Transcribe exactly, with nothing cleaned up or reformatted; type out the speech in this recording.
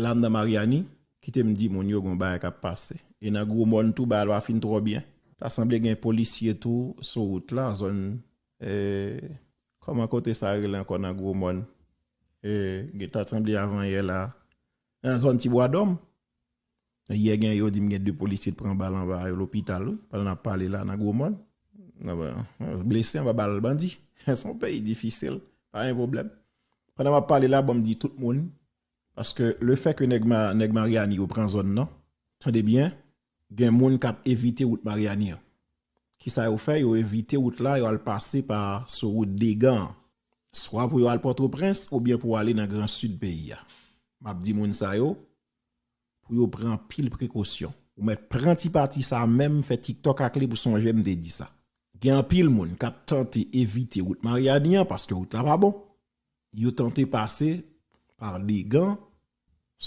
la m nan Maryani, kite m di moun yo gon bagay k ap pase. E nan Gwo Mòn tou, bagay la pa fin twò byen. Ta sanble gen polisye tou sou wout la, zòn, eh, kòman kote sa rele ankò nan Gwo Mòn? Eh, gen ta sanble avan yè la, nan zòn Ti Bwa Dòm. Yè gen yo di m gen de polisye t pran bal anba yo lopital, wi, pandan n ap pale la nan Gwo Mòn. Blese anba bal bandi. Se yon peyi difisil. Pa gen pwoblèm. Pandan m ap pale la, bon, m di tout moun, paske le fè ke nèg, ma, nèg Maryani yo pran zòn nan, tande byen, gen moun k ap evite wout Maryani an. Kisa yo fè? Yo evite wout la, yo al pase pa sou wout Degan an. Swa pou yo al Pòtoprens oubyen pou ale nan Gran Sid peyi a. M ap di moun sa yo, pou yo pran anpil prekosyon. Ou mèt pran ti pati sa menm, fè TikTok ak li pou sonje m te di sa. Gen anpil moun k ap tante evite wout Maryani an paske wout la pa bon. Yo tante pase pa Degan,